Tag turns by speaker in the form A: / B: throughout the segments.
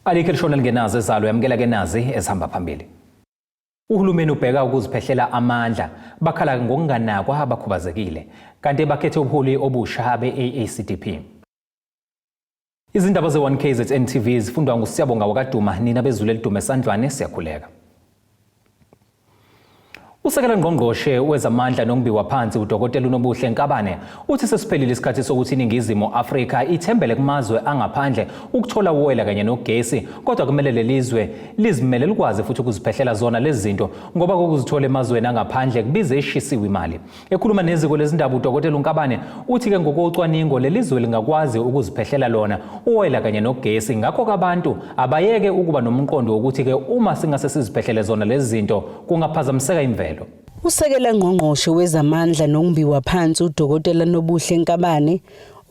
A: Alikho elishona lingenazo ezalo, yamukela ke nazi ezihamba phambili. Uhulumeni ubheka ukuziphehlela amandla, bakhala ngokunganakwa abakhubazekile, kanti bakhethe ubuholi obusha be-AACDP. Izindaba ze-1KZN TV zifundwa nguSiyabonga wakaDuma, nina bezulu elidume esandlwane siyakhuleka. Usekela ngqongqoshe wezamandla nokumbiwa phansi uDokotela uNobuhle Nkabane uthi sesiphelile isikhathi sokuthi iNingizimu Afrika ithembele kumazwe angaphandle ukuthola uwoyela kanye nogesi, kodwa kumele lelizwe lizimele likwazi futhi ukuziphehlela zona lezi zinto ngoba kokuzithola emazweni angaphandle kubiza eshisiwe imali. Ekhuluma neziko lezindaba uDokotela uNkabane uthi-ke ngokocwaningo leli zwe lingakwazi ukuziphehlela lona uwoyela kanye nogesi, ngakho-ke abantu abayeke ukuba nomqondo wokuthi-ke uma singase siziphehlele zona lezi zinto kungaphazamiseka imvelo.
B: Usekela Ngqongqoshe wezaMandla nokuMbiwa Phansi uDokotela Nobuhle Nkabane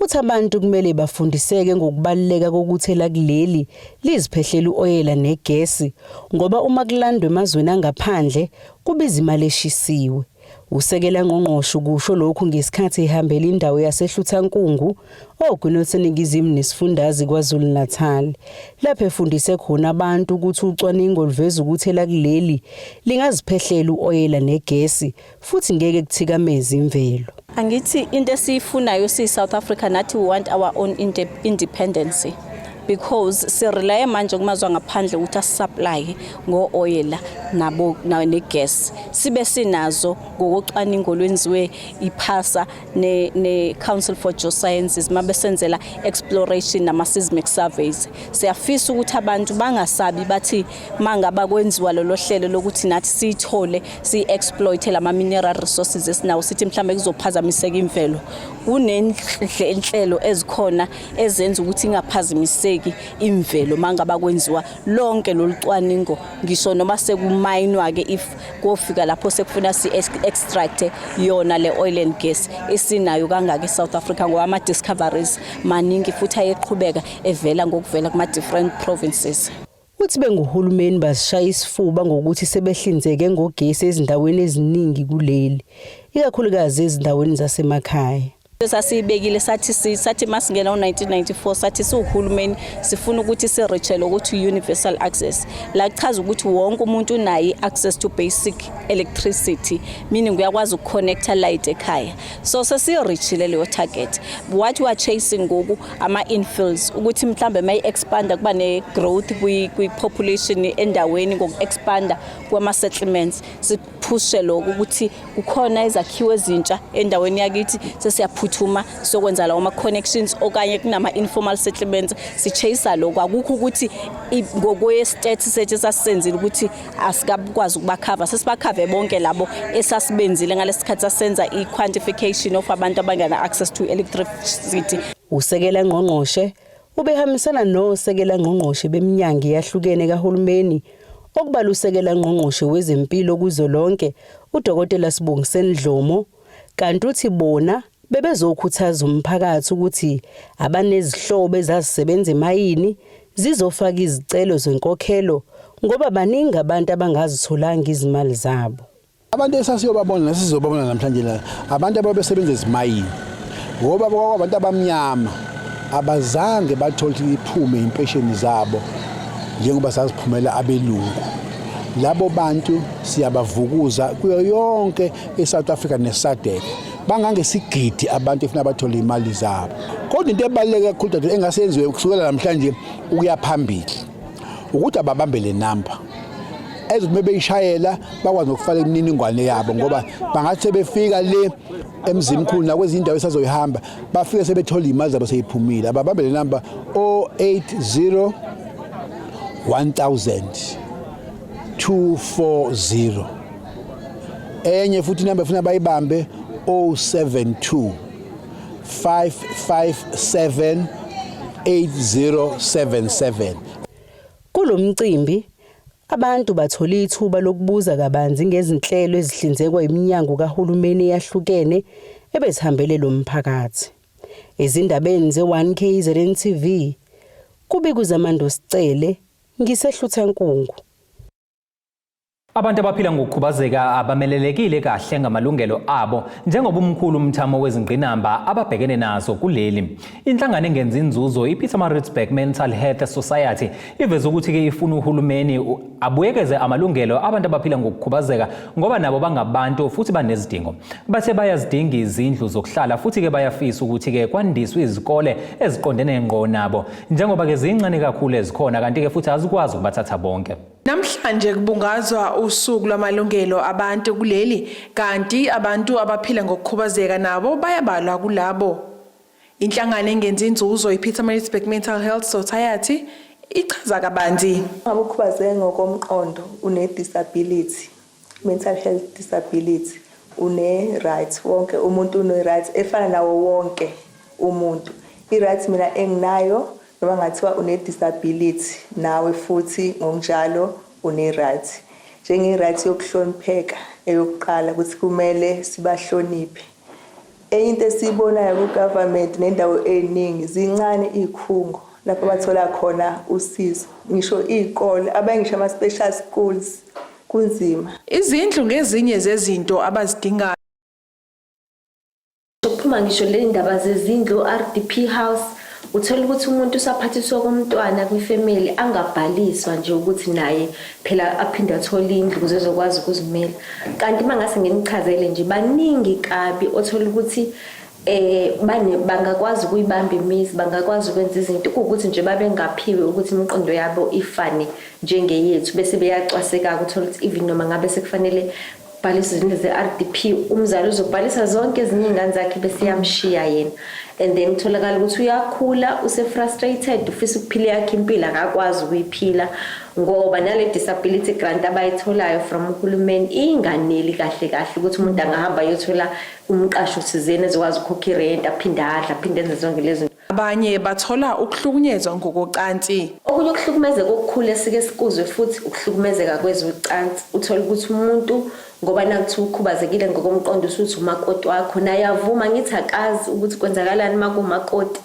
B: uthi abantu kumele bafundiseke ngokubaluleka kokuthi elakuleli liziphehlela u-oyela negesi ngoba uma kulandwa emazweni angaphandle kubiza imali eshisiwe. Usekela ngqongqoshe ukusho lokhu ngesikhathi ehambela indawo yaseHluthankungu ogwini oluseningizimu nesifundazwe KwaZulu-Natal, lapho efundise khona abantu ukuthi ucwaningo luveza ukuthi elakuleli lingaziphehlela u-oyela negesi futhi ngeke kuthikameze imvelo.
C: Angithi into esiyifunayo siyi-South Africa nathi we want our own independence because sirelaye manje kumazwe angaphandle ukuthi asisupply ngo-oyela nabo ne-gas, sibe sinazo ngokocwaningo olwenziwe iPhasa ne-Council for Geosciences mabesenzela exploration nama-seismic surveys. Siyafisa ukuthi abantu bangasabi bathi mangaba kwenziwa lolo hlelo lokuthi nathi siyithole siyi-exploite lama-mineral resources esinawo, sithi mhlawumbe kuzophazamiseka imvelo. Kunenhlelo ezikhona ezenza ukuthi ingaphazamiseki imvelo mangaba kwenziwa lonke lolu cwaningo, ngisho noma sekumayinwa-ke, if kofika lapho sekufuna si-extract yona le oil and gas esinayo kangaka e-South Africa, ngoba ama-discoveries maningi futhi ayeqhubeka evela ngokuvela kuma-different provinces.
B: Uthi benguhulumeni bazishaya isifuba ngokuthi sebehlinzeke ngogesi ezindaweni eziningi kuleli, ikakhulukazi ezindaweni zasemakhaya.
C: Sasiyibekile sathi masingena u-1994, sathi siwuhulumeni sifuna ukuthi si-reachele ukuthi universal access, la kuchaza ukuthi wonke umuntu unayo i-access to basic electricity, meaning uyakwazi ukuconnecta light ekhaya. So sesiyi-reachile leyo target. What we are chasing ngoku ama-infills, ukuthi mhlambe mayi-expanda kuba ne-growth kwi-population endaweni ngoku-expanda kwama-settlements, siphushe lokho ukuthi kukhona izakhiwo ezintsha endaweni yakithi, sesiyaphuthuma sokwenza lawo ma-connections, okanye kunama-informal settlements, si-chase lokho. Akukho ukuthi ngokwe-stats sethu esasisenzile ukuthi asikakwazi ukubakhava, sesibakhave bonke labo esasibenzile ngalesi sikhathi sasenza i-quantification of abantu abangena access to electricity.
B: Usekela ngqongqoshe ubehambisana nosekela ngqongqoshe beminyango eyahlukene kahulumeni, okubala usekela ngqongqoshe wezempilo kuzwelonke uDokotela Sibongiseni Dhlomo, kanti uthi bona bebezokhuthaza umphakathi ukuthi abanezihlobo ezazisebenza emayini zizofaka izicelo zenkokhelo ngoba baningi abantu abangazitholanga izimali zabo.
D: Abantu esasiyobabona nesizobabona namhlanje la, abantu ababesebenza ezimayini, ngoba kwakubantu abamnyama abazange bathole ukuthi iphume impesheni zabo njengoba saziphumela abelungu. Labo bantu siyabavukuza kuyo yonke eSouth Africa neSADC, bangangesigidi abantu efuna bathole imali zabo. Kodwa into ebaluleke kakhulu dade engasenziwe kusukela namhlanje ukuya phambili ukuthi ababambe le namba ezothi beyishayela bakwazi nokufaka imininingwane yabo, ngoba bangathi sebefika le eMzimkhulu nakwezinye indawo esazoyihamba bafike sebethola imali zabo seyiphumile. Ababambe le namba 080 1000 240. Enye futhi inamba efuna bayibambe 072 557 8077.
B: Kulomcimbi abantu bathola ithuba lokubuza kabanzi ngezinhlelo ezihlinzekwa iminyango kahulumeni eyahlukene ebezihambele lo mphakathi. Ezindabeni ze-1KZN TV, kubika uZamando Sicele, ngiseHluthankungu.
A: Abantu abaphila ngokukhubazeka abamelelekile kahle ngamalungelo abo njengoba umkhulu umthamo wezingqinamba ababhekene nazo kuleli. Inhlangano engenzi inzuzo iPietermaritzburg Mental Health Society iveze ukuthi-ke ifuna uhulumeni abuyekeze amalungelo abantu abaphila ngokukhubazeka ngoba nabo bangabantu futhi banezidingo. Bathe bayazidinga izindlu zokuhlala futhi-ke bayafisa ukuthi-ke kwandiswe izikole eziqondene ngqo nabo njengoba-ke zincane kakhulu ezikhona kanti-ke futhi azikwazi ukubathatha bonke.
E: Namhlanje kubungazwa usuku lwamalungelo abantu kuleli kanti abantu abaphila ngokukhubazeka nabo bayabalwa kulabo. Inhlangano engenzi inzuzo iPietermaritzburg Mental Health Society ichaza kabanzi.
F: Ngabe ukhubazeke ngokomqondo, une-disability, mental health disability, une-right. Wonke umuntu une-right efana nawo wonke umuntu. I-right mina enginayo, noma ngathiwa une-disability nawe futhi ngokunjalo une-right, njenge-right yokuhlonipheka eyokuqala, ukuthi kumele sibahloniphe. Enye into esiyibonayo ku-government nendawo ey'ningi, zincane iy'khungo lapho bathola khona usizo, ngisho iy'kole, abanye ngisho ama-special schools kunzima.
E: Izindlu ngezinye zezinto abazidingayo.
G: Ukuphuma ngisho le ndaba zezindlu, RDP house, uthola ukuthi umuntu usaphathiswa komntwana kwifamily angabhaliswa nje ukuthi naye phela aphinde athole indlu ukuze ezokwazi ukuzimela. Kanti uma ngase nginichazele nje, baningi kabi othola ukuthi bane bangakwazi ukuyibamba imizi, bangakwazi ukwenza izinto, kuwukuthi nje babengaphiwe ukuthi imiqondo yabo ifane njengeyethu, bese beyacwaseka. Uthola ukuthi even noma ngabe sekufanele bhalisa izinto ze-RDP, umzali uzobhalisa zonke ezinye iy'ngane zakhe bese iyamshiya yena, and then kutholakala ukuthi uyakhula use-frustrated, ufisa ukuphila yakhe impilo, akakwazi ukuyiphila ngoba nale disability grant abayitholayo from uhulumeni inganeli kahle kahle ukuthi umuntu angahamba ayothola umqasho thizeni ezokwazi ukukhokha irent, aphinde adle, aphinde enze zonke lezi zinto.
E: Abanye bathola ukuhlukunyezwa ngokocansi.
G: Okunye ukuhlukumezeka okukhulu esike sikuzwe futhi ukuhlukumezeka kwezocansi. Uthola ukuthi umuntu, ngoba nakuthiwa ukhubazekile ngokomqondo, usuthi umakoti wakho naye avuma, ngithi akazi ukuthi kwenzakalani uma kuwumakoti,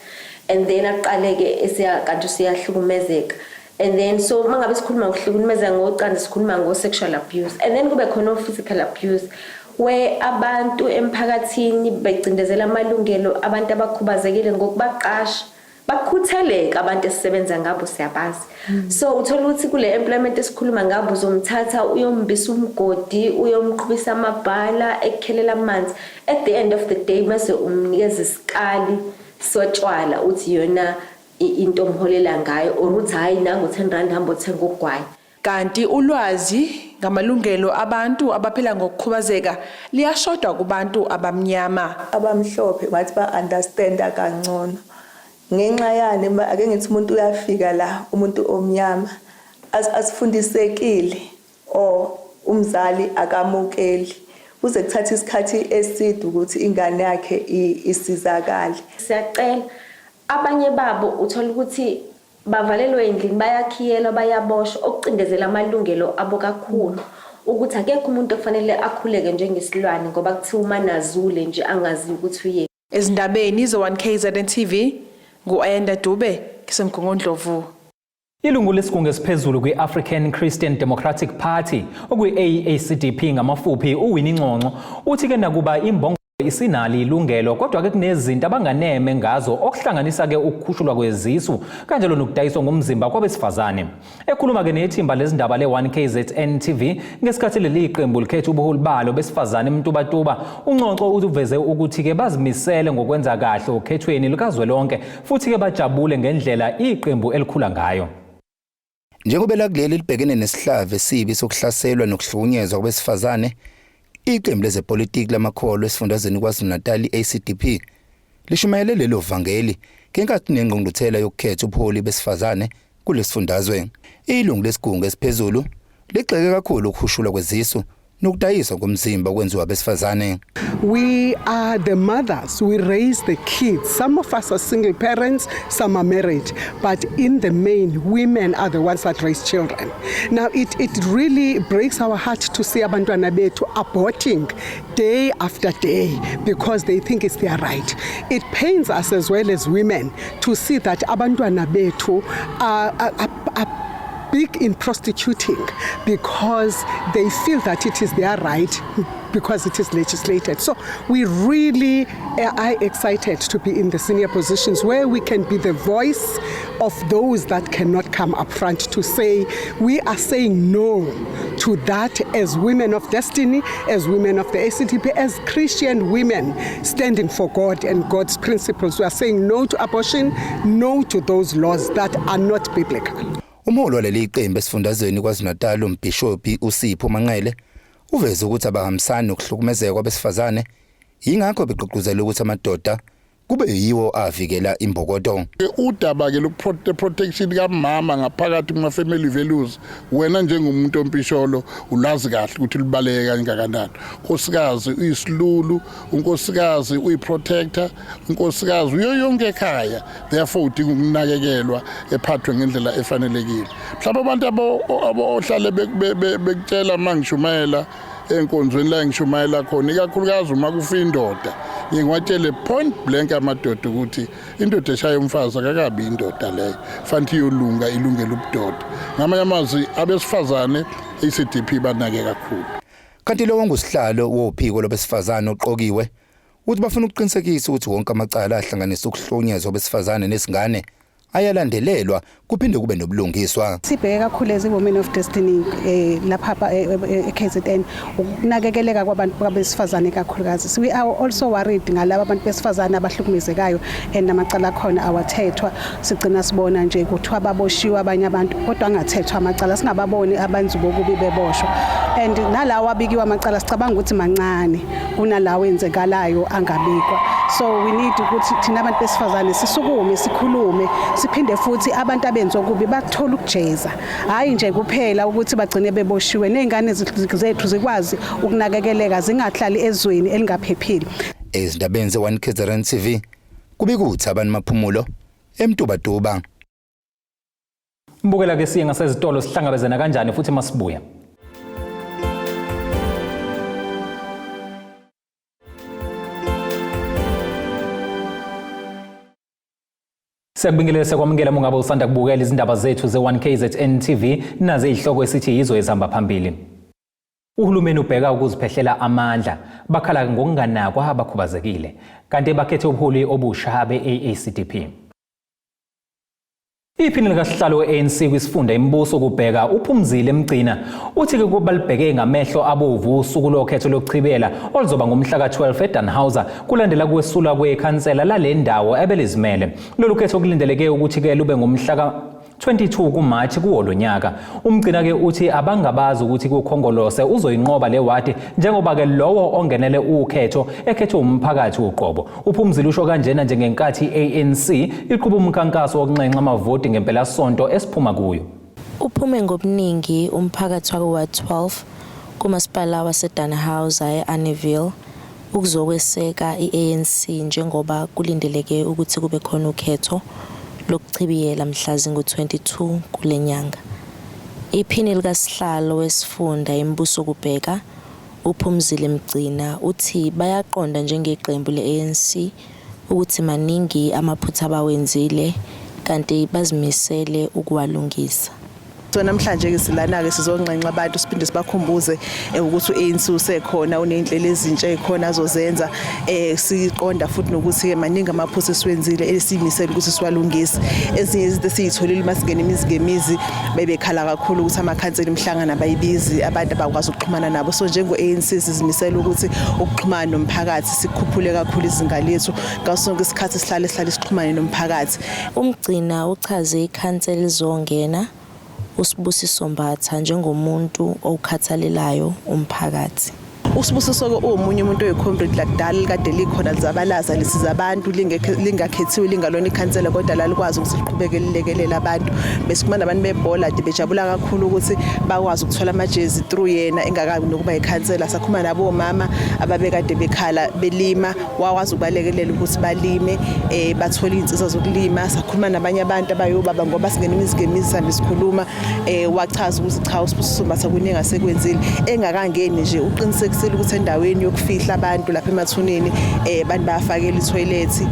G: and then aqale-ke esiya kanti useyahlukumezeka. And then so uma ngabe sikhuluma ngokuhlukumezeka ngocansi, sikhuluma ngo-sexual abuse, and then kube khona o-physical abuse where abantu emphakathini becindezela amalungelo abantu abakhubazekile ngokubaqasha. Bakhutheleka abantu esisebenza ngabo, siyabazi. So uthola ukuthi kule employment esikhuluma ngabo, uzomthatha uyombisa umgodi, uyomqhubisa amabhala, ekukhelela amanzi, at the end of the day mase umnikeza isikali sotshwala, uthi yona into omholela ngayo, or uthi, "Hayi, nangu R10, hamba uthenga ugwayi."
E: Kanti ulwazi ngamalungelo abantu abaphila ngokukhubazeka liyashoda kubantu abamnyama.
F: Abamhlophe ngathi ba-understanda kangcono. Ngenxa yani? Ake ngithi umuntu uyafika la, umuntu omnyama asifundisekile or umzali akamukeli, kuze kuthatha isikhathi eside ukuthi ingane yakhe isizakale.
G: Siyacela, abanye babo uthola ukuthi bavalelwe endlini, bayakhiyelwa, bayaboshwa, okucindezela amalungelo abo kakhulu, ukuthi akekho umuntu okufanele akhuleke njengesilwane ngoba kuthiwa umanazule nje angazi ukuthi uye.
E: Ezindabeni ze-1 KZN TV, ngu-Ayanda Dube ngiseMgungundlovu.
A: Ilungu lesigungu esiphezulu kwi-African Christian Democratic Party, okwi-ACDP ngamafuphi, uWinnie Ngconco, uthi-ke nakuba imbongo isinalo ilungelo, kodwa-ke kunezinto abanganeme ngazo, okuhlanganisa-ke ukukhushulwa kwezisu kanjalo nokudayiswa ngomzimba kwabesifazane. Ekhuluma-ke nethimba lezindaba le-1 KZN TV ngesikhathi leli qembu likhetha ubuholi balo besifazane eMtubatuba, uNconco uveze ukuthi-ke bazimisele ngokwenza kahle okhethweni lukazwelonke futhi-ke bajabule ngendlela iqembu elikhula ngayo.
H: Njengoba elakuleli libhekene nesihlava esibi sokuhlaselwa nokuhlukunyezwa kwabesifazane, iqembu lezepolitiki lamakholwa esifundazweni KwaZulu-Natal, i-ACDP, lishumayele lelo vangeli ngenkathi nengqungquthela yokukhetha ubuholi besifazane kulesifundazwe. Ilungu lesigungu esiphezulu ligxeke kakhulu ukuhushulwa kwezisu nokudayiswa komzimba okwenziwa abesifazane.
I: We are the mothers. We raise the kids. Some of us are single parents, some are married. But in the main, women are the ones that raise children. Now, it really breaks our heart to see abantwana bethu aborting day after day because they think it's their right. It pains us as well as women to see that abantwana bethu are big in prostituting because they feel that it is their right because it is legislated. So we really are excited to be in the senior positions where we can be the voice of those that cannot come up front to say we are saying no to that as women of destiny, as women of the ACDP, as Christian women standing for God and God's principles. We are saying no to abortion, no to those laws that are not biblical.
H: Umholi waleli qembu esifundazweni KwaZulu-Natal uMbhishobhi uSipho Manqele uveze ukuthi abahambisani nokuhlukumezeka kwabesifazane, yingakho begqugquzela ukuthi amadoda kube yiwo avikela imbokodo.
J: Udaba ke lokuprotection kamama ngaphakathi kuma family values, wena njengomuntu ompisholo ulazi kahle ukuthi libaleke kangakanani. Unkosikazi uyisilulu, unkosikazi uyiprotector, unkosikazi uyo yonke ekhaya, therefore udinga ukunakekelwa, ephathwe ngendlela efanelekile. Mhlawumbe abantu abohlale bekutshela mangishumayela enkonzweni la ngishumayela khona, ikakhulukazi uma kufa indoda, ngiwatshele point blank amadoda ukuthi indoda eshaya umfazi akakabi indoda leyo, fanele iyolunga ilungele ubudoda. Ngamanye amazwi, abesifazane ACDP banake kakhulu.
H: Kanti lo ngusihlalo wophiko lobesifazane oqokiwe uthi bafuna ukuqinisekisa ukuthi wonke amacala ahlanganisa ukuhlukunyezwa kwabesifazane nesingane ayalandelelwa kuphinde kube nobulungiswa.
K: Sibheke kakhulu as Women of Destiny lapha e-KZN ukunakekeleka kwabantu abesifazane kakhulukazi. So we are also worried ngalabo abantu besifazane abahlukumezekayo and amacala akhona awathethwa. Sigcina sibona nje kuthiwa baboshiwe abanye abantu kodwa angathethwa amacala, singababoni abenzi bokubi beboshwa. And nalawo abikiwe amacala sicabanga ukuthi mancane kunalawo enzekalayo angabikwa. So we need ukuthi thina abantu besifazane sisukume, sikhulume, siphinde futhi abantu abenza okubi bathola ukujeza, hayi nje kuphela ukuthi bagcine beboshiwe, nezingane zethu zikwazi ukunakekeleka, zingahlali ezweni elingaphephile.
H: Ezindabeni ze-1 KZN TV, kubika uThabani Maphumulo eMtubatuba.
A: Mbukela ke siye ngasezitolo, sihlangabezana kanjani futhi masibuya. Siyakubingelela, siyakwamukela uma ungabe usanda kubukela izindaba zethu ze-1 KZN TV. Nazi izihloko esithi yizo ezihamba phambili. Uhulumeni ubheka ukuziphehlela amandla, bakhala ngokunganakwa abakhubazekile, kanti bakhethe ubuholi obusha be-AACDP. Iphini likasihlalo we-ANC kwisifunda iMbuso Kubheka uPhumzile Mgcina uthi-ke kubalibheke ngamehlo abovu usuku lokhetho lokuchibela oluzoba ngomhla ka-12 eDannhauser kulandela kwesula kwekhansela lale ndawo ebelizimele. Lolu khetho kulindeleke ukuthi-ke lube ngomhla ka-22 kuMashi kuwo lo nyaka. Umgcina-ke uthi abangabazi ukuthi kukhongolose uzoyinqoba le wadi njengoba-ke lowo ongenele ukhetho ekhethwe umphakathi uqobo. Uphumzile usho kanjena njengenkathi i-ANC iqhuba umkhankaso wokunxenxa amavoti ngempelasonto esiphuma kuyo.
G: Uphume ngobuningi umphakathi wako-Ward 12 kumasipala waseDannhauser e-Arniville ukuzokweseka i-ANC njengoba kulindeleke ukuthi kube khona ukhetho lokuchibiyela mhla zingu-22 kule nyanga. Iphini likasihlalo wesifunda iMbuso Kubheka uPhumzile Mgcina uthi bayaqonda njengeqembu le-ANC ukuthi maningi amaphutha abawenzile kanti bazimisele ukuwalungisa.
F: So namhlanje ke silana ke sizonxenxa abantu, siphinde sibakhumbuze ukuthi uANC usekhona, uneyinhlelo ezintsha ezikhona azozenza. Siqonda futhi nokuthi ke maningi amaphutha esiwenzile esiyimisela ukuthi siwalungise. Ezinye izinto esiyitholile uma singena imizi ngemizi, bebekhala kakhulu ukuthi amakhansela imihlangano abayibizi, abantu abakwazi ukuxhumana nabo. So njengo ANC sizimisela ukuthi ukuxhumana nomphakathi sikhuphule kakhulu izinga lethu, ngaso sonke isikhathi sihlale sixhumane nomphakathi.
G: Umgcina uchaze ikhansela elizongena uSibusiso Mbatha njengomuntu owukhathalelayo umphakathi.
F: uSibusiso-ke uwomunye umuntu oyi-comrade lakudala likade likhona lizabalaza lisiza abantu, lingakhethiwe, lingalona ikhansela, kodwa lalikwazi ukuthi liqhubeke lilekelela abantu. Besikhuluma nabantu bebhola de bejabula kakhulu ukuthi bakwazi ukuthola amajezi through yena engakabi nokuba yikhansela. Sakhuluma nabomama ababekade bekhala belima, wakwazi ukubalekelela ukuthi balime, bathole iy'nsiza zokulima. Sakhuluma nabanye abantu abayobaba ngoba singena imizi ngemizi sihambe sikhuluma, wachaza ukuthi cha, uSibusiso Mbatha kuningi asekwenzile engakangeni nje, uqinisekisile. Sesenzile ukuthi endaweni yokufihla abantu lapha emathuneni abantu bayafakela ithoyilethi,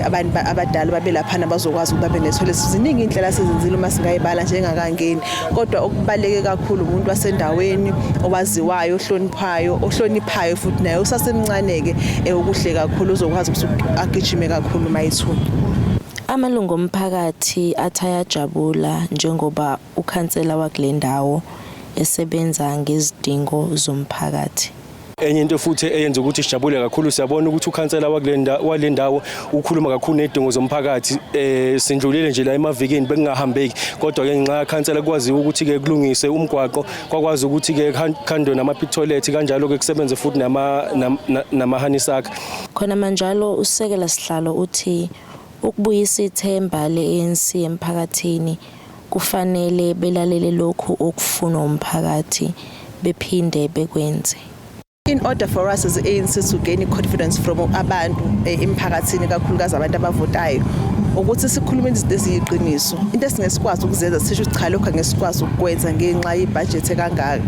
F: abantu abadala babe laphana bazokwazi ukuthi babe nethoyilethi. Ziningi iy'ndlela esizenzile uma singayibala njengakangeni, kodwa okubaluleke kakhulu umuntu wasendaweni owaziwayo, ohloniphayo, ohloniphayo futhi naye usasemncane-ke, okuhle kakhulu uzokwazi ukuthi agijime kakhulu uma ethuna.
G: Amalungu omphakathi athi ayajabula njengoba ukhansela wakule ndawo esebenza ngezidingo zomphakathi.
L: Enye into futhi eyenza ukuthi sijabule kakhulu, siyabona ukuthi ukhansela wale ndawo ukhuluma kakhulu nezidingo zomphakathi. Sindlulile nje la emavikini bekungahambeki, kodwa ke ngenxa yakhansela kwaziwa ukuthi ke kulungise umgwaqo, kwakwazi ukuthi ke khandwe nama-pit toilet, kanjalo ke kusebenze futhi nama-honeysucker.
G: Khona manjalo usekela sihlalo uthi ukubuyisa ithemba le-ANC emphakathini kufanele belalele lokhu okufunwa umphakathi bephinde bekwenze.
F: In order for us as ANC to gain confidence from abantu emphakathini, kakhulukazi abantu abavotayo, ukuthi sikhulume izinto eziyiqiniso, into esingesikwazi ukuzenza sisho ukuthi cha, lokhu angesikwazi ukukwenza ngenxa yebudget ekangaka.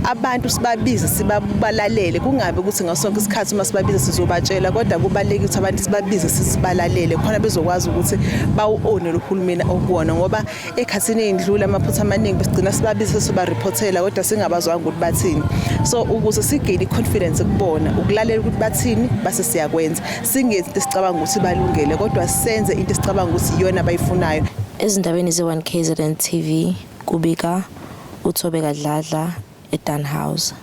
F: Abantu sibabize, sibabalalele, kungabi ukuthi ngasonke isikhathi uma sibabiza sizobatshela, kodwa kubalulekile ukuthi abantu sibabize sisibalalele khona bezokwazi ukuthi bawu-one lo hulumeni okuwona, ngoba ekhathini ey'ndlule amaphutha amaningi besigcina sibabize sibariphothela kodwa singabazwanga ukuthi bathini. So ukuze si-gain i-confidence kubona, ukulalela ukuthi bathini base siyakwenza, singenzi into esicabanga ukuthi balungele, kodwa senze into esicabanga ukuthi iyona abayifunayo.
G: Ezindabeni ze-1 KZN TV, kubika uThobeka Dladla eDannhauser.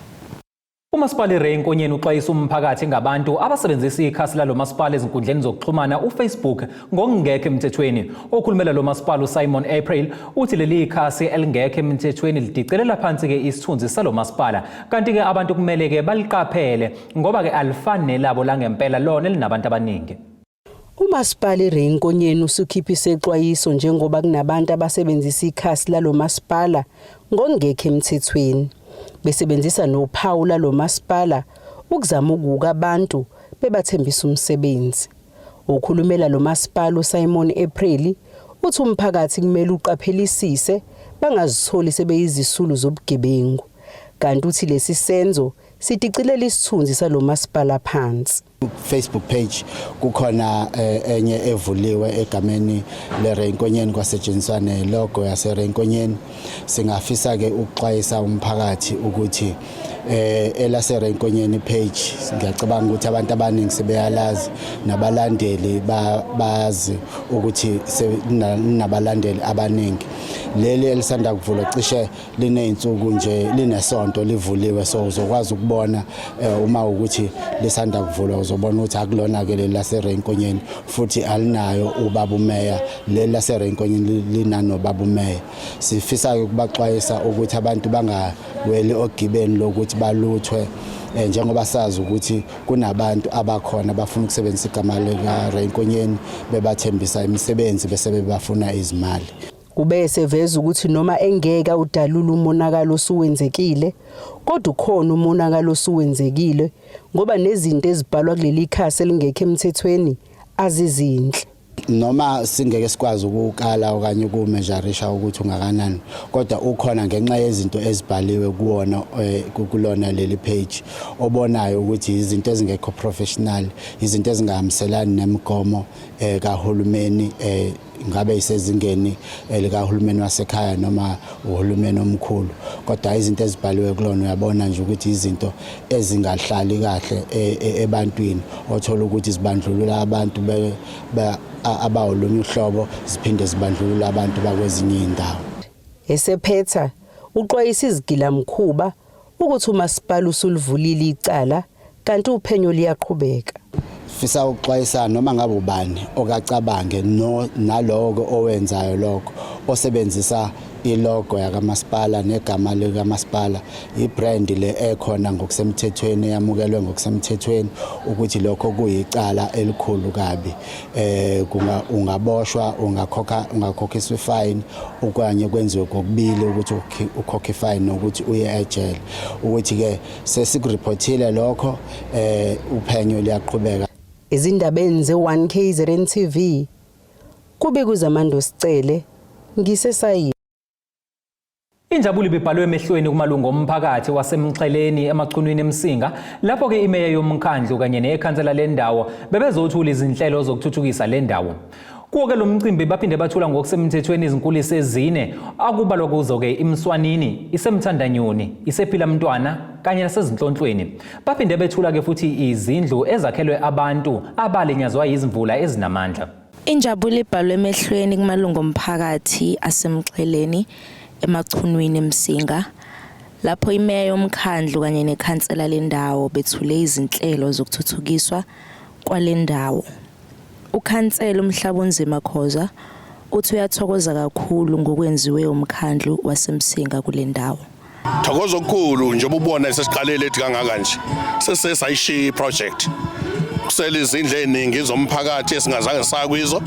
A: Umasipala iRay Nkonyeni uxwayisa umphakathi ngabantu abasebenzisa ikhasi lalo masipala ezinkundleni zokuxhumana uFacebook ngokungekho emthethweni. Okhulumela lo masipala uSimon April uthi leli khasi elingekho emthethweni lidicelela phansi-ke isithunzi salo masipala, kanti-ke abantu kumele-ke baliqaphele ngoba-ke alifani nelabo langempela lona elinabantu abaningi.
B: Umasipala iRay Nkonyeni usukhiphe isexwayiso njengoba kunabantu abasebenzisa ikhasi lalo masipala ngokungekho emthethweni, besebenzisa nophawu lalo masipala ukuzama ukuka abantu bebathembisa umsebenzi. Okhulumela lo masipala uSimon April uthi umphakathi kumele uqaphelisise bangazitholi sebeyizisulu zobugebengu. Kanti uthi lesi senzo sidicilela isithunzi salo masipala phansi.
D: Facebook page kukhona enye evuliwe egameni leRay Nkonyeni, kwasetshenziswa nelogo yaseRay Nkonyeni. Singafisa ke ukuxwayisa umphakathi ukuthi elaseRay Nkonyeni page, ngiyacabanga ukuthi abantu abaningi sebeyalazi, nabalandeli bazi ukuthi nabalandeli abaningi. Leli elisanda kuvulwa cishe liney'nsuku nje, linesonto livuliwe, so uzokwazi ukubona uma ukuthi lisanda kuvulwa, uzobona ukuthi akulona-ke leli laseRay Nkonyeni, futhi alinayo ubaba umeya. Leli laseRay Nkonyeni linanobaba umeya. Sifisa-ke ukubaxwayisa ukuthi abantu bangaweli ogibeni lokuthi baluthwe, njengoba sazi ukuthi kunabantu abakhona abafuna ukusebenzisa igama likaRay Nkonyeni bebathembisa imisebenzi bese bebafuna izimali.
B: Kube eseveza ukuthi noma engeke awudalula umonakalo osuwenzekile, kodwa ukhona umonakalo osuwenzekile ngoba nezinto ezibhalwa kuleli khasi elingekho emthethweni azizinhle.
D: Noma singeke sikwazi ukukala okanye ukumeasurisha ukuthi ungakanani, kodwa ukhona ngenxa yezinto ezibhaliwe kuwona, kulona leli page, obonayo ukuthi izinto ezingekho professional, izinto ezingahambiselani nemigomo kahulumeni, ngabe isezingeni likahulumeni wasekhaya noma uhulumeni omkhulu, kodwa izinto ezibhaliwe kulona uyabona nje ukuthi izinto ezingahlali kahle ebantwini, othola ukuthi zibandlulula abantu abawolunye uhlobo, ziphinde zibandlulula abantu bakwezinye iy'ndawo.
B: Esephetha uxwayisa izigilamkhuba ukuthi umasipala usulivulile icala kanti uphenyo liyaqhubeka.
D: Fisa ukuxwayisa noma ngabe ubani okacabange no naloko owenzayo lokho, osebenzisa ilogo yakamasipala negama likamasipala, ibrand le ekhona ngokusemthethweni, eyamukelwe ngokusemthethweni, ukuthi lokho kuyicala elikhulu kabi. Kunga ungaboshwa, ungakhokha, ungakhokhiswa ifine, okanye kwenziwe kokubili, ukuthi ukhokhe ifine nokuthi uye ejele. Ukuthi ke sesikuriphothile lokho, uphenyo liyaqhubeka.
B: Ezindabeni ze-1 KZN TV, kube kuZamando Sicele, ngisesayi.
A: Injabulo ibibhalwe emehlweni kumalungu omphakathi waseMxheleni eMachunwini eMsinga lapho-ke imeya yomkhandlu kanye nekhansela lendawo bebezothula izinhlelo zokuthuthukisa le ndawo. Kuwo-ke lo mcimbi baphinde bathula ngokusemthethweni izinkulisa ezine akubalwa kuzo-ke iMswanini, iseMthandanyoni, isePhilamntwana kanye naseZinhlonhlweni. Baphinde bethula-ke futhi izindlu ezakhelwe abantu abalinyazwa yizimvula ezinamandla.
G: Injabulo ibhalwe emehlweni kumalungu omphakathi aseMxheleni eMachunwini eMsinga lapho imeya yomkhandlu kanye nekhansela lendawo bethule izinhlelo zokuthuthukiswa kwale ndawo. Ukhansela uMhlabunzima Khoza uthi uyathokoza kakhulu ngokwenziwe umkhandlu waseMsinga kule ndawo.
M: Thokoza okukhulu njengoba ubona sesiqalile ethi kangaka nje. Sesesayishiya iproject. Kusele izindlu eziningi zomphakathi esingazange sakwizo.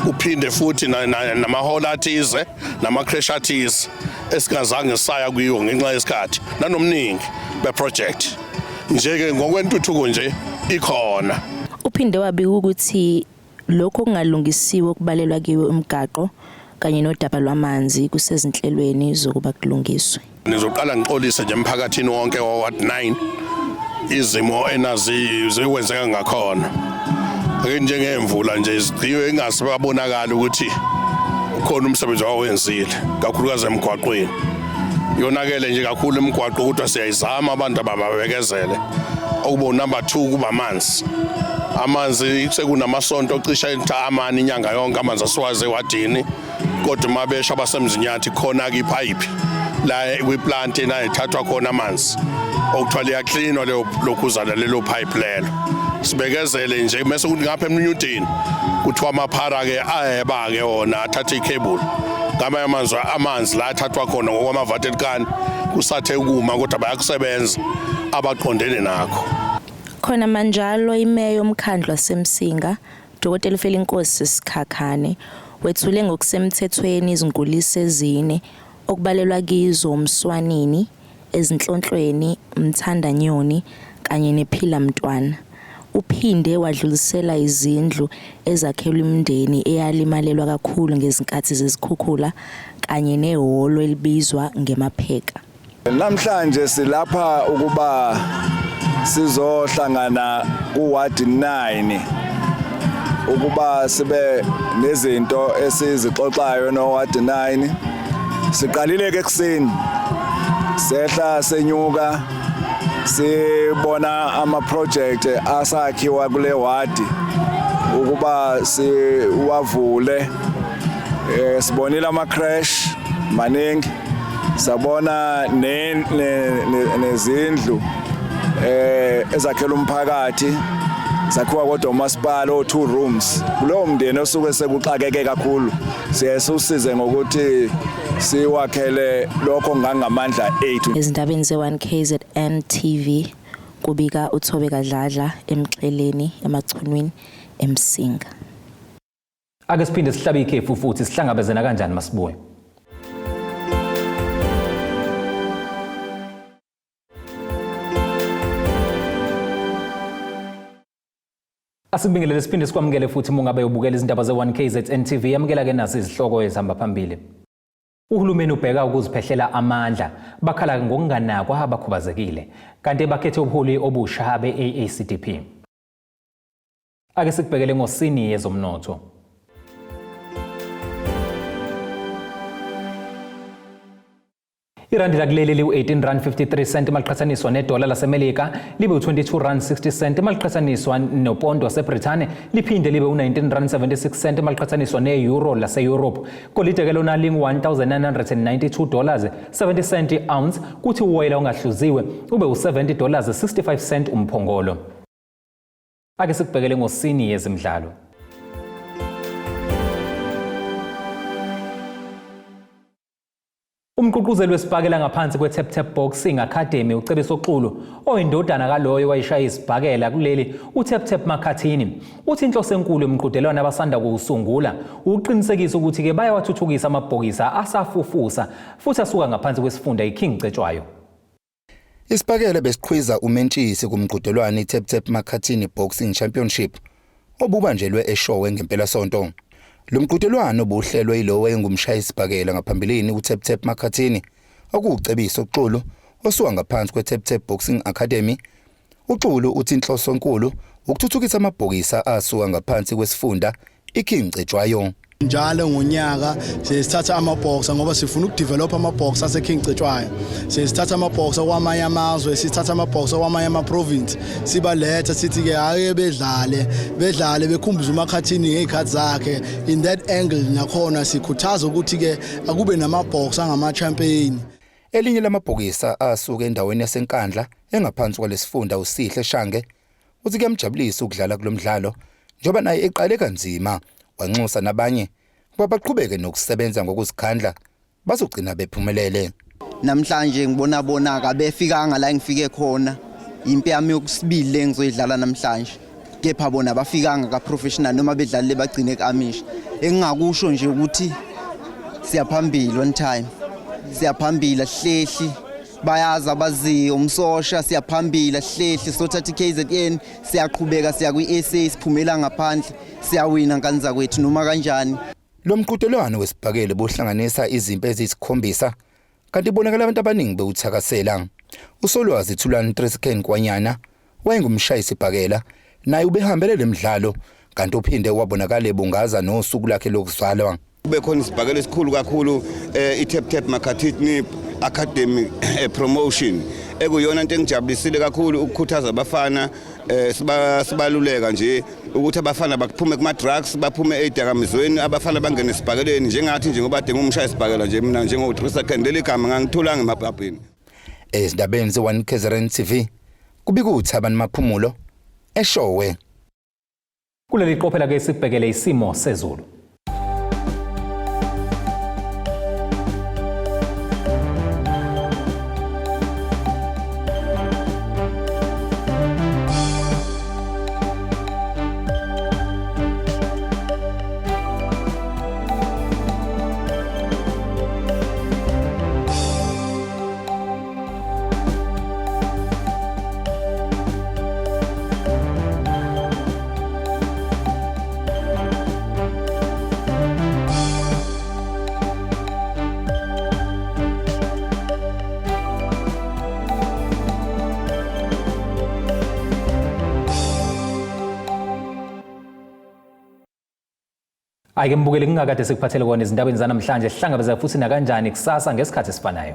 M: Uphinde futhi namahhola athize nama-creche athize esingazange saya kuyiwo ngenxa yesikhathi nanomningi beproject. Nje-ke ngokwentuthuko nje ikhona.
G: Uphinde wabika ukuthi lokhu okungalungisiwe okubalelwa kiwo umgaqo kanye nodaba lwamanzi kusezinhlelweni zokuba kulungiswe.
M: Nizoqala ngixolise nje emphakathini wonke wa-Ward 9 izimo enazi zikwenzeka ngakhona. Ake njengemvula nje zigciwe ingasabonakali ukuthi ukhona umsebenzi wawenzile kakhulukazi emgwaqweni. Yonakele nje kakhulu imigwaqo kodwa siyayizama abantu ababekezele. Okuba number 2 kuba amanzi. Amanzi sekunamasonto cishe amane inyanga yonke amanzi asiwaze ewadini kodwa uma besho abasemzinyathi khona ke iphayiphi la kwiplant enayithathwa khona amanzi okuthiwa liyaklinwa leyo lokhuzana lelo pipe lelo sibekezele nje mase kuthi ngapha emnyudini kuthiwa amaphara ke ayeba ke wona athatha icable ngamanye amanzi amanzi la athathwa khona ngokwamavatelikani kusathe ukuma kodwa bayakusebenza abaqondene nakho.
G: Khona manjalo imeya yomkhandlu waseMsinga, Dokotela uFelinkosi Sikhakhane, wethule ngokusemthethweni izinkulisa ezine okubalelwa kizo uMswanini, Ezinhlonhlweni, Mthandanyoni kanye nePhilamntwana. Uphinde wadlulisela izindlu ezakhelwe imindeni eyalimalelwa kakhulu ngezinkathi zezikhukhula kanye nehholo elibizwa ngeMapheka.
N: Namhlanje silapha ukuba sizohlangana kuward 9 ukuba sibe nezinto esizixoxayo no ward 9. Siqalile ke ekuseni sehla senyuka sibona ama project asakhiwa kule ward ukuba siwavule. Sibonile ama crash maningi, sabona nezindlu ezakhela umphakathi sakhiwa kodwa umasipala o 2 rooms. Kulowo mndeni osuke sekuxakeke kakhulu siye siwusize ngokuthi siwakhele lokho ngangamandla ethu.
G: Ezindabeni ze-1 KZN TV kubika uThobeka Dladla eMxheleni eMachunwini eMsinga.
A: Ake siphinde sihlabe ikhefu futhi sihlangabezena kanjani masibuye. Asikubingelele siphinde sikwamukele futhi uma ungabe ubukela izindaba ze-1 KZN TV. Yamukela ke nazi izihloko ezihamba phambili. Uhulumeni ubheka ukuziphehlela amandla, bakhala ngokunganakwa abakhubazekile. Kanti bakhethe ubuholi obusha be-AACDP. Ake sikubhekele ngosini yezomnotho. Irandi lakuleli liwu-18 rand 53 cent maliqhathaniswa nedola laseMelika, libe u-22 rand 60 cent maliqhathaniswa nopondo waseBrithani, liphinde libe u-19 rand 76 cent maliqhathaniswa ne-euro lase-Europe. Golide ke lona lingu-1992 dollars 70 cent i-ounce, kuthi uwoyela ongahluziwe ube u-70 dollars 65 cent umphongolo. Ake sikubhekele ngosini yezemidlalo. Umgqugquzeli wesibhakela ngaphansi kwe-Tap Tap Boxing Academy uCebiso Xulu, oyindodana kaloyo wayeshaya isibhakela kuleli uTap Tap Makhathini, uthi inhloso enkulu yomqhudelwano abasanda kuwusungula ukuqinisekisa ukuthi-ke bayawathuthukisa amabhokisa asafufusa futhi asuka ngaphansi kwesifunda iKing Cetshwayo.
H: Isibhakela besiqhwiza umentshisi kumqhudelwano iTap Tap Makhathini Boxing Championship obubanjelwe eShowe ngempelasonto. Lo mqhudelwano obuhlelwe yilowo wayengumshayisibhakela ngaphambilini uTap Tap Makhathini okuwuCebiso Xulu osuka ngaphansi kweTap Tap Boxing Academy. UXulu uthi inhloso enkulu ukuthuthukisa amabhokisa asuka ngaphansi kwesifunda iKing Cetshwayo.
O: Njalo ngonyaka siyesithatha amabhoxa ngoba sifuna ukudevelop amabhoxa aseKing Cetshwayo. Siyesithatha amabhoxa kwamanye amazwe, sithatha amabhoxa kwamanye ama-province, sibaletha sithi-ke ake bedlale, bedlale bekhumbuze uMakhathini ngey'khathi zakhe. In that angle nakhona sikhuthaza ukuthi-ke akube namabhoxa angama-champion.
H: Elinye lamabhokisa asuka endaweni yaseNkandla engaphansi kwalesifunda uSihle Shange uthi kuyamjabulisa ukudlala kulo mdlalo njengoba naye eqale kanzima wanxusa nabanye ukuba baqhubeke nokusebenza ngokuzikhandla bazogcina bephumelele.
P: Namhlanje ngibona bona kabefikanga la engifike khona impi yami yokusibili le ngizoyidlala namhlanje kepha bona bafikanga ka-professional noma bedlalile bagcine ku-amisha engingakusho nje ukuthi siyaphambili one time siyaphambili asihlehli bayazi abaziyo umsosha siyaphambili asihlehli sothatha i-KZN siyaqhubeka siya kwi-SA siphumela ngaphandle siyawina nkani zakwethu noma kanjani.
H: Lo mqhudelwano wesibhakela ubuhlanganisa izimpi eziyisikhombisa kanti ibonakala abantu abaningi bewuthakasela. USolwazi Thulani Tresken Kwanyana wayengumshayisibhakela naye ubehambele le midlalo kanti uphinde wabonakala ebungaza nosuku lwakhe lokuzalwa.
Q: Kube khona isibhakela esikhulu kakhulu eh, i-Tap Tap Makhathini Academy eh, Promotion ekuyona into engijabulisile kakhulu ukukhuthaza abafana eh, sibaluleka nje ukuthi abafana baphume kuma-drugs baphume ey'dakamizweni abafana bangene esibhakeleni njengathi nje ngoba de ngumshaya isibhakela nje mina njengo-three second leli gama ngangitholanga emabhabhini.
H: Ezindabeni ze-1 KZN TV kubika uThabani Maphumulo eShowe.
A: Kuleli qophela ke sikubhekele isimo sezulu. Ake mbukele kungakade sikuphathele kona ezindabeni zanamhlanje sihlangabeza futhi nakanjani kusasa ngesikhathi esifanayo.